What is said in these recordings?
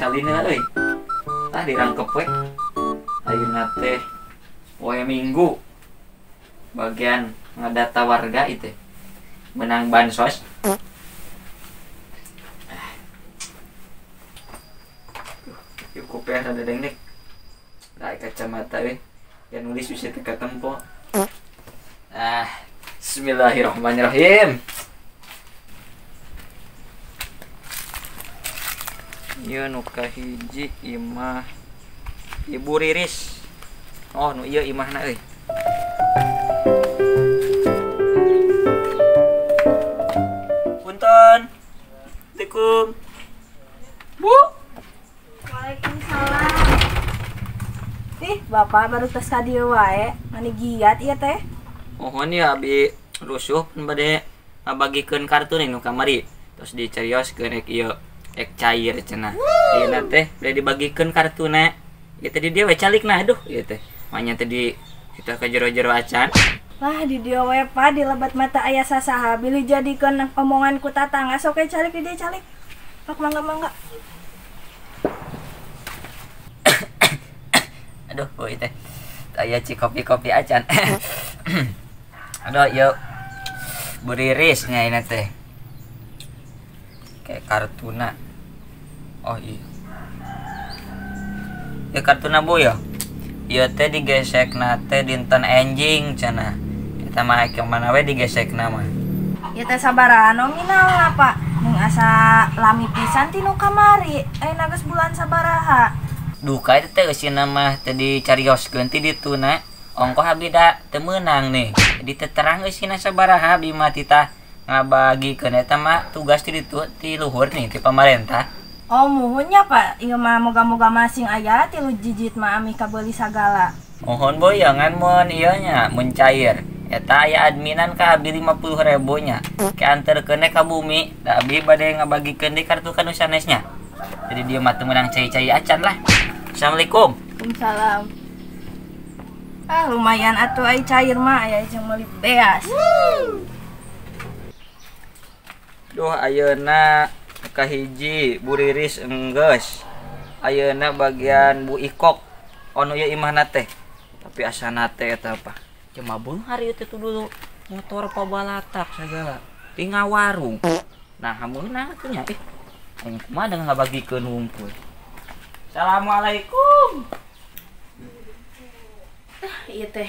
Disalin heula euy. Tah dirangkep we. Ayeuna teh poe Minggu. Bagian ngadata warga itu menang bansos. Yuk kopi ada dengdek. Nah, kacamata we. Yang nulis bisa teka tempo. Ah, bismillahirrahmanirrahim. Ieu nu kahiji imah Ibu Riris. Oh, nu ieu imahna euy. Punten. Assalamualaikum. Bu. Waalaikumsalam. Ih, Bapak baru tes ka dieu wae. Mani giat ieu teh. Mohon ya abi rusuh bade ngabagikeun kartu nih nu kamari. Terus dicarioskeun rek ieu ek cair cenah. Ieu teh bade dibagikeun kartuna. Ieu teh di dieu we calikna aduh ieu teh. Manya teh di kita ke jero-jero acan. Wah, di dieu we Pak di lebat mata aya sasaha bilih jadikeun omongan ku tatangga sok we calik di dieu calik. Pak mangga-mangga. Aduh, boy teh. Aya ci kopi-kopi acan. Aduh, yuk. Bu Riris nya ini teh. Kayak kartuna. Oh iya. Ya kartuna Bu ya. Ieu teh digesekna teh dinten enjing cenah. Eta mah yang mana we digesekna mah. Ieu teh sabaraha nominal Pak? Mung asa lami pisan ti nu kamari. Ayeuna geus bulan sabaraha? Duka itu teh eusina mah teh dicarioskeun ti dituna. Ongkoh abi da teu meunang nih. Jadi teu terang eusina sabaraha abi mah titah ngabagikeun eta mah tugas ti ditu ti luhur nih ti pamarentah. Oh muhunnya Pak, ieu mah moga-moga masing aya tilu jijit mah ami kabeuli sagala. Mohon boyangan mun ieu nya mun cair. Eta aya adminan ka abdi 50.000 nya. Ke anterkeun ka bumi, da abdi bade ngabagikeun deui kartu ka nu sanesnya. Jadi dia mah teu meunang cai-cai acan lah. Assalamualaikum. Waalaikumsalam. Ah lumayan atuh ai cair mah aya jeung meuli beas. Duh ayeuna kahiji Bu Riris enggeus. Ayeuna bagian Bu Ikok. Ono ieu imahna teh. Tapi asana teh eta apa? Cuma beunghar ieu teh dulu motor pabalatak sagala. Ti ngawarung. Nah, meunang atuh nya. Aing kumaha dengan ngabagikeun hungkul. Assalamualaikum. Ah, ieu teh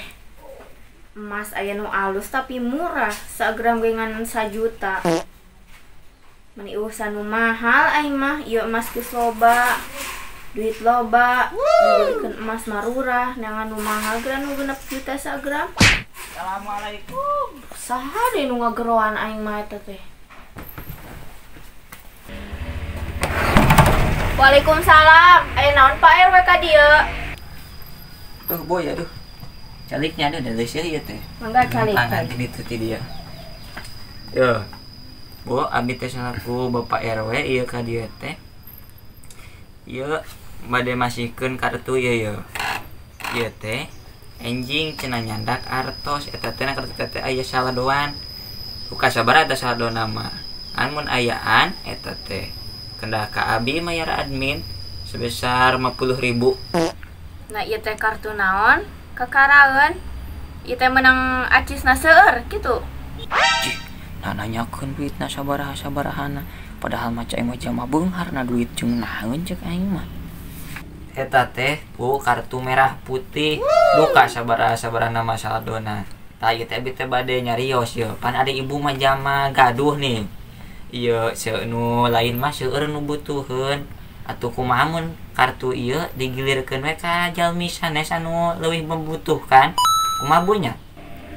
emas aya nu alus tapi murah, sagram ge ngan 1 juta. Meni urusan nu mahal aing mah, ieu emas geus loba, duit loba, dibelikeun emas marurah, neangan nu mahal geura nu 6 juta sagram. Assalamualaikum. Saha deui nu ngageroan aing mah eta teh? Waalaikumsalam. Aya naon Pak RW ka dieu? Tuh boy aduh. Caliknya aduh da leuseut ieu teh. Mangga calik. Tangan di ditu ti dia. Yo. Bu, abdi teh salaku Bapak RW ieu ka dieu teh. Ieu bade masihkeun kartu ieu ye. Ieu teh enjing cenah nyandak artos eta teh na kartu teh aya saladoan. Buka sabaraha eta saladona mah. An mun ayaan eta teh kendah ka abi mayar admin sebesar 50.000. Nah, ieu teh kartu naon? Kakaraeun. Ieu teh meunang acisna seueur kitu. Cih, nah nanyakeun duitna sabaraha-sabarahana. Padahal mah cai mah jama beungharna duit jeung naon ceuk aing mah. Eta teh Bu kartu merah putih. Duka sabaraha-sabarahana mah saladona. Tah ieu teh abi teh bade nyarios yeuh. Pan ari ibu mah jama gaduh nih. Ieu seueur nu lain mah seueur nu butuheun. Atuh kumaha mun kartu ieu digilirkeun we ka jalmi sanes anu leuwih membutuhkan. Kumaha Bu nya?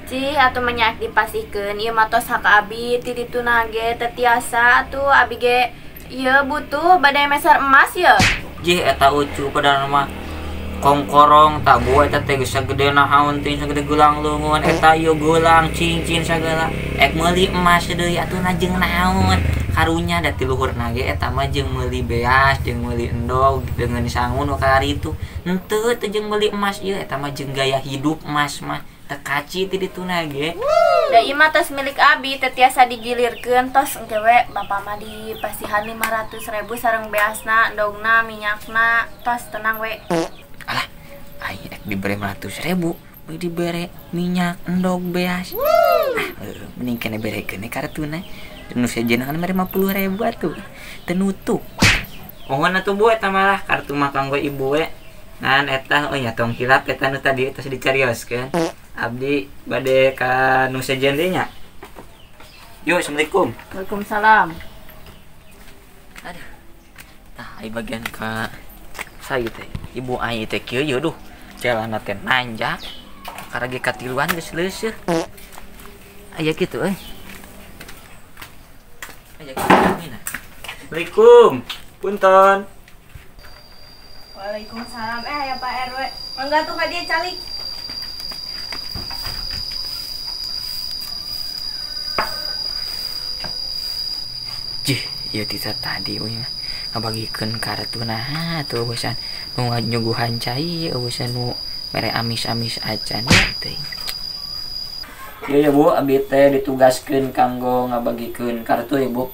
Cih atuh mah nya dipasihkeun ieu mah tos hak abi ti dituna ge teu tiasa atuh abi ge ieu butuh bade meser emas ye. Jih eta ucu padahal mah kongkorong tak bu eta teh geus sagede naon teh sagede gelang leungeun eta ieu gelang cincin sagala ek meuli emas deui atuh na jeung naon karunya da ti luhurna ge eta mah jeung meuli beas jeung meuli endog dengan sangu nu karitu henteu teh jeung meuli emas ieu eta mah jeung gaya hidup emas mah Teu kaci ti dituna ge. Da ieu mah tos milik abi teu tiasa digilirkeun tos engke we bapak mah dipasihan 500.000 sareng beasna, endogna, minyakna, tos tenang we. Alah, aing ek dibere 500.000, beuh dibere minyak endog beas. Mending kene berekeun kartuna. Nu sejen kan mere 50.000 atuh. Teu nutup. Mohon atuh Bu eta malah kartu mah kanggo ibu we. Ngan eta oh nya tong hilap eta nu tadi tos dicarioskeun. Abdi bade ka nu sejen deui nya. Yuk, assalamualaikum. Waalaikumsalam. Aduh. Tah ai bagian ka saya teh. Ibu ai teh kieu yeuh duh. Jalanna teh nanjak. Karage katiluan geus leuseurh. Aya kitu euy. Aya kitu mina. Assalamualaikum. Punten. Waalaikumsalam. Ya Pak RW. Mangga tuh ka dieu calik. Jih, ieu tita tadi euy mah ngabagikeun kartu naha atuh eueusan nu nyuguhan cai, eueusan nu mere amis-amis acan teh. Ieu ya Bu, abdi teh ditugaskeun kanggo ngabagikeun kartu ya Bu.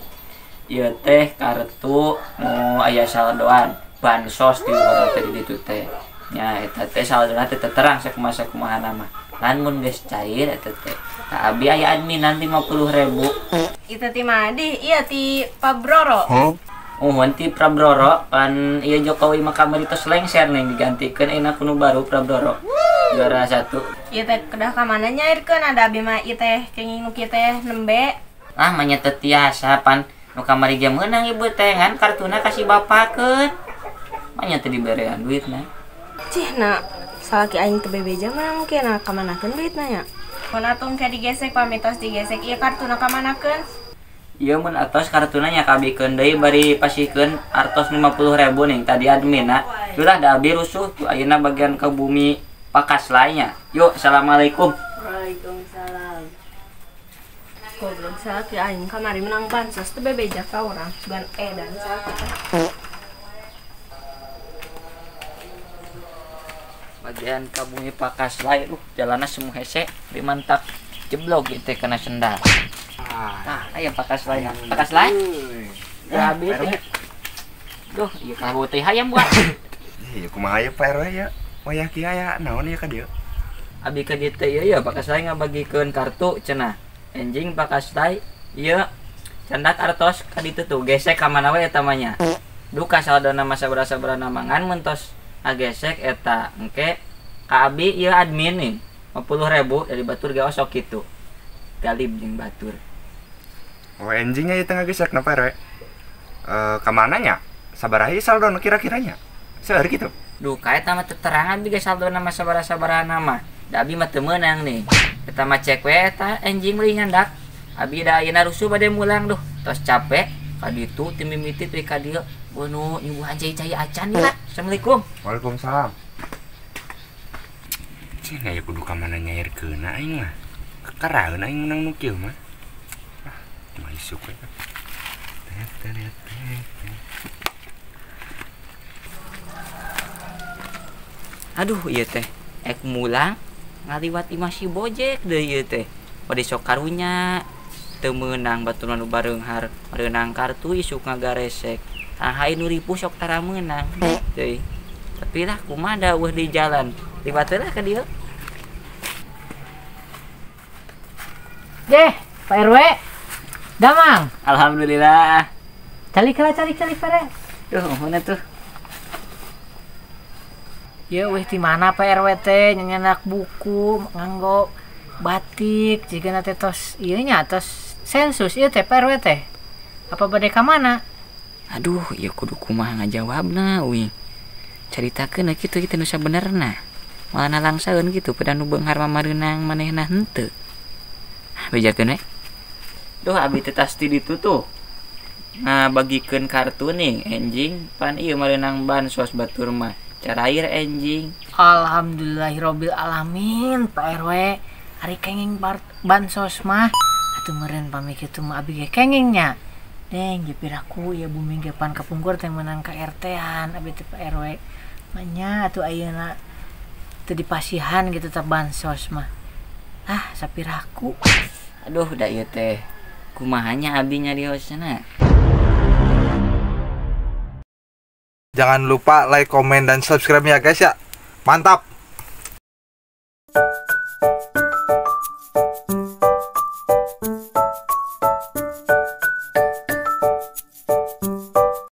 Ieu teh kartu nu aya saldoan bansos di luar teh di ditu teh. Nya eta teh saldona teh terang sakumaha mah. Lan mun geus cair eta teh. Tah abi aya adminan 50.000. Itu ti Madi, iya ti Pabroro. Huh? Oh, ti Prabroro pan ieu Jokowi mah kamari tos lengser nih digantikeun ayeuna ku nu baru Prabroro. Juara 1. Ieu teh kedah ka mana nyairkeun ada abi mah ieu teh kenging nu kieu teh nembe. Ah, mah nya teu tiasa pan nu kamari ge meunang ibu teh ngan kartuna kasih bapakeun. Mah nya teu diberean duitna. Cih na salaki aing teu bebeja mah mungkin na kamanakeun duitna nya. Mun atuh engke digesek pamitos digesek ieu kartuna kamanakeun? Ieu mun atos kartuna nya kabikeun deui bari pasihkeun artos 50.000 nih tadi adminna. Ulah da abi rusuh tuh ayeuna bagian ke bumi Pakaslai nya. Yuk, assalamualaikum. Waalaikumsalam. Goblok salaki aing kamari menang bansos teu bebeja ka urang sugan edan salaki. Bagian ka bumi Pakaslai jalanna semu hese dimantak jeblok ieu teh kana sendal. Tah, aya Pakaslai. Pakaslai? Ya habis. Duh, ieu kahu teh hayam buat. Ieu kumaha ieu Pak RW ya? Wayah kieu aya naon ieu ka dieu? Abi ka dieu teh ieu ya Pakaslai ngabagikeun kartu cenah. Enjing Pakaslai ieu candak artos ka ditu tuh gesek ka mana we eta mah nya. Duka saldona mah sabaraha-sabaraha mangan mun tos agesek eta engke ka abi ieu admin nih 50.000 dari batur ge osok kitu. Galib jeung batur. Oh, enjingnya ieu teh ngagesek na Pak RW. Ka mana nya? Sabaraha ieu saldona kira-kiranya? Seueur kitu. Duka eta mah teterangan abi ge saldona mah sabaraha-sabaraha mah. Da abi mah teu meunang nih. Eta mah cek we eta enjing meuli nyandak. Abi da ayeuna rusuh bade mulang duh. Tos capek ka ditu ti mimiti teh ka dieu. Bono nyuguhan cai-cai acan ya. Assalamualaikum. Waalaikumsalam. Cih, aya kudu ka mana nyairkeunna aing mah. Kekaraeun aing menang nu kieu mah. Ah, mah isuk we. Aduh ieu teh ek mulang ngaliwat imah si Bojek deui ieu teh. Bade sok karunya teu meunang baturan nu bareunghar meunang kartu isuk ngagaresek. Tah hae nu ripuh sok tara meunang teuy. Tapi lah kumaha da eueuh di jalan. Liwat lah ka dieu. Deh, Pak RW. Damang. Alhamdulillah. Calik lah, calik Pak RW. Duh, mana tuh? Ya weh di mana Pak RW teh nyanyak buku nganggo batik jigana teh tos ieu nya tos sensus ieu teh Pak RW teh. Apa bade ka mana? Aduh, ieu kudu kumaha ngajawabna euy. Caritakeun kitu kitu nu sabenerna. Malah nalangsaeun kitu pada nu beunghar mamareunang manehna henteu. Bejakeun we. Duh, abi teh tas ti ditu tuh. Ngabagikeun kartu nih enjing pan ieu mareunang bansos batur mah. Carair enjing. Alhamdulillahirabbil alamin Pak RW. Ari kenging bansos mah atuh meureun pami kitu mah abi ge kenging nya. Deng je piraku ya bumi ge pan kapungkur teh meunang ka RT-an abi teh Pak RW. Manya atuh ayeuna teu dipasihan gitu tah bansos mah. Ah, sapiraku. Aduh, da ieu teh. Kumaha nya abi nyariosna. Jangan lupa like, komen, dan subscribe ya guys ya. Mantap!